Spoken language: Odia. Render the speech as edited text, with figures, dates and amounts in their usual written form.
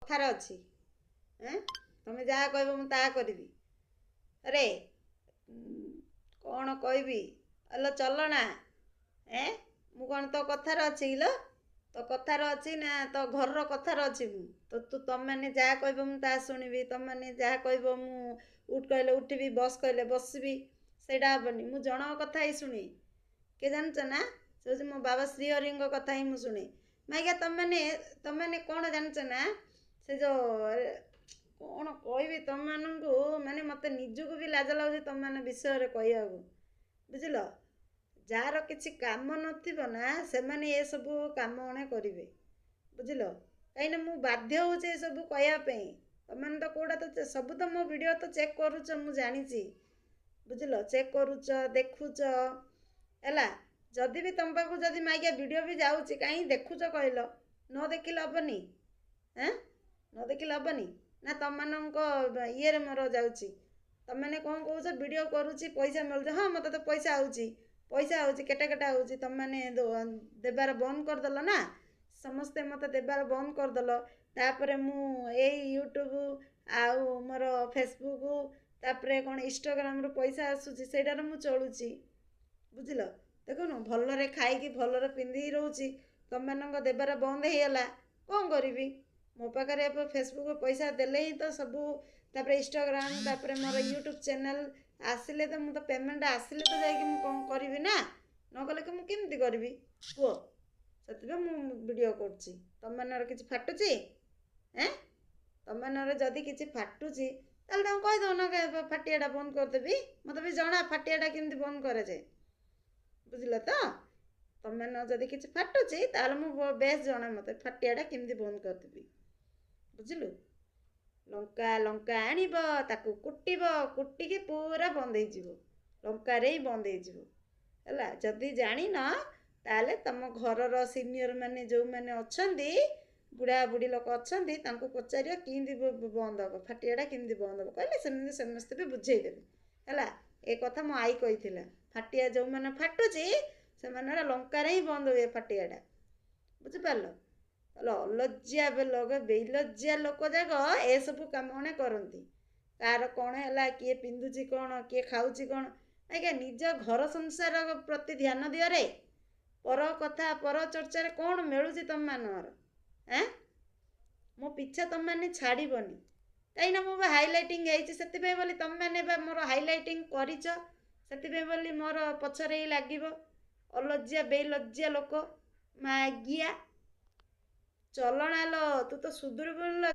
କଥାରେ ଅଛି। ଏଁ, ତମେ ଯାହା କହିବ ମୁଁ ତାହା କରିବି। ଆରେ କ'ଣ କହିବି ଆଲୋ ଚଲଣା? ଏଁ, ମୁଁ କ'ଣ ତୋ କଥାରେ ଅଛି କିଲୋ? ତୋ କଥାରେ ଅଛି ନା ତୋ ଘରର କଥାରେ ଅଛି ମୁଁ? ତ ତୁ ତମେମାନେ ଯାହା କହିବ ମୁଁ ତାହା ଶୁଣିବି, ତମେମାନେ ଯାହା କହିବ ମୁଁ ଉଠ କହିଲେ ଉଠିବି, ବସ୍ କହିଲେ ବସିବି, ସେଇଟା ହେବନି। ମୁଁ ଜଣଙ୍କ କଥା ହିଁ ଶୁଣି କିଏ ଜାଣିଛ ନା? ସେ ହେଉଛି ମୋ ବାବା ଶ୍ରୀହରିଙ୍କ କଥା ହିଁ ମୁଁ ଶୁଣେ। ମାଇକା ତମେମାନେ କ'ଣ ଜାଣିଛ ନା, ସେ ଯେଉଁ କ'ଣ କହିବି ତମମାନଙ୍କୁ, ମାନେ ମୋତେ ନିଜକୁ ବି ଲାଜ ଲାଗୁଛି ତମମାନେ ବିଷୟରେ କହିବାକୁ, ବୁଝିଲ? ଯାହାର କିଛି କାମ ନଥିବ ନା, ସେମାନେ ଏସବୁ କାମ ଅଣେ କରିବେ, ବୁଝିଲ? କାହିଁକିନା ମୁଁ ବାଧ୍ୟ ହେଉଛି ଏସବୁ କହିବା ପାଇଁ। ତମେମାନେ ତ କେଉଁଟା ତ ସବୁ ତ ମୋ ଭିଡ଼ିଓ ତ ଚେକ୍ କରୁଛ, ମୁଁ ଜାଣିଛି, ବୁଝିଲ? ଚେକ୍ କରୁଛ, ଦେଖୁଛ, ହେଲା? ଯଦି ବି ତମ ପାଖକୁ ଯଦି ମାଇକିଆ ଭିଡ଼ିଓ ବି ଯାଉଛି, କାହିଁ ଦେଖୁଛ କହିଲ? ନ ଦେଖିଲେ ହେବନି? ଏଁ, ନ ଦେଖିଲେ ହେବନି ନା? ତମମାନଙ୍କ ଇଏରେ ମୋର ଯାଉଛି। ତମେମାନେ କ'ଣ କହୁଛ? ଭିଡ଼ିଓ କରୁଛି, ପଇସା ମିଳୁଛି। ହଁ, ମୋତେ ତ ପଇସା ଆଉଛି, ପଇସା ଆଉଛି, କେଟା କେଟା ହେଉଛି। ତମେମାନେ ଦେବାର ବନ୍ଦ କରିଦେଲ ନା, ସମସ୍ତେ ମୋତେ ଦେବାର ବନ୍ଦ କରିଦେଲ। ତାପରେ ମୁଁ ଏଇ ୟୁଟ୍ୟୁବ୍ ଆଉ ମୋର ଫେସବୁକ୍, ତାପରେ କ'ଣ ଇନଷ୍ଟାଗ୍ରାମରୁ ପଇସା ଆସୁଛି, ସେଇଟାରେ ମୁଁ ଚଳୁଛି, ବୁଝିଲ? ଦେଖୁନୁ, ଭଲରେ ଖାଇକି ଭଲରେ ପିନ୍ଧିକି ରହୁଛି। ତମମାନଙ୍କ ଦେବାର ବନ୍ଦ ହେଇଗଲା, କ'ଣ କରିବି? ମୋ ପାଖରେ ଏବେ ଫେସବୁକ୍ ପଇସା ଦେଲେ ହିଁ ତ ସବୁ, ତାପରେ ଇନଷ୍ଟାଗ୍ରାମ, ତାପରେ ମୋର ୟୁଟ୍ୟୁବ୍ ଚ୍ୟାନେଲ୍ ଆସିଲେ ତ, ମୁଁ ତ ପେମେଣ୍ଟ ଆସିଲେ ତ ଯାଇକି ମୁଁ କ'ଣ କରିବି ନା, ନ କଲେ କି ମୁଁ କେମିତି କରିବି କୁହ? ସେଥିପାଇଁ ମୁଁ ଭିଡ଼ିଓ କରୁଛି। ତମମାନଙ୍କର କିଛି ଫାଟୁଛି? ଏଁ, ତମମାନଙ୍କର ଯଦି କିଛି ଫାଟୁଛି ତାହେଲେ ତାଙ୍କୁ କହିଦେଉନ, ଫାଟିଆଟା ବନ୍ଦ କରିଦେବି। ମୋତେ ବି ଜଣା ଫାଟିଆଟା କେମିତି ବନ୍ଦ କରାଯାଏ, ବୁଝିଲ ତ? ତମମାନଙ୍କର ଯଦି କିଛି ଫାଟୁଛି ତାହେଲେ ମୁଁ ବେଶ ଜଣା ମୋତେ ଫାଟିଆଟା କେମିତି ବନ୍ଦ କରିଦେବି, ବୁଝିଲୁ? ଲଙ୍କା ଲଙ୍କା ଆଣିବ, ତାକୁ କୁଟିବ, କୁଟିକି ପୁରା ବନ୍ଦ ହେଇଯିବ, ଲଙ୍କାରେ ହିଁ ବନ୍ଦ ହେଇଯିବ, ହେଲା? ଯଦି ଜାଣିନ ତାହେଲେ ତମ ଘରର ସିନିୟର ମାନେ ଯେଉଁମାନେ ଅଛନ୍ତି, ବୁଢ଼ା ବୁଢ଼ୀ ଲୋକ ଅଛନ୍ତି, ତାଙ୍କୁ ପଚାରିବ କେମିତି ବନ୍ଦ ହେବ, ଫାଟିଆଟା କେମିତି ବନ୍ଦ ହେବ କହିଲେ ସେମିତି ସମସ୍ତେ ବି ବୁଝେଇଦେବେ, ହେଲା? ଏ କଥା ମୋ ଆଈ କହିଥିଲା। ଫାଟିଆ ଯେଉଁମାନେ ଫାଟୁଛି ସେମାନଙ୍କର ଲଙ୍କାରେ ହିଁ ବନ୍ଦ ହୁଏ ଫାଟିଆଟା, ବୁଝିପାରିଲ? ତାହେଲେ ଅଲଜ୍ୟା ଲୋକ, ବେଲଜ୍ୟା ଲୋକ ଯାକ ଏସବୁ କାମ ମାନେ କରନ୍ତି। କାହାର କ'ଣ ହେଲା, କିଏ ପିନ୍ଧୁଛି କ'ଣ, କିଏ ଖାଉଛି କ'ଣ, ଆଜ୍ଞା ନିଜ ଘର ସଂସାର ପ୍ରତି ଧ୍ୟାନ ଦିଅରେ। ପର କଥା ପର ଚର୍ଚ୍ଚାରେ କ'ଣ ମିଳୁଛି ତମମାନଙ୍କର? ଏଁ, ମୋ ପିଛା ତମମାନେ ଛାଡ଼ିବନି, କାହିଁକିନା ମୁଁ ବା ହାଇଲାଇଟିଂ ହେଇଛି ସେଥିପାଇଁ ବୋଲି। ତମମାନେ ବା ମୋର ହାଇଲାଇଟିଂ କରିଛ, ସେଥିପାଇଁ ବୋଲି ମୋର ପଛରେ ହିଁ ଲାଗିବ। ଅଲଜ୍ୟା ବେଲଜ୍ୟା ଲୋକ, ମାଗିଆ ଚଲଣା ଲୋ, ତୁ ତ ସୁଧୁରିବୁନି।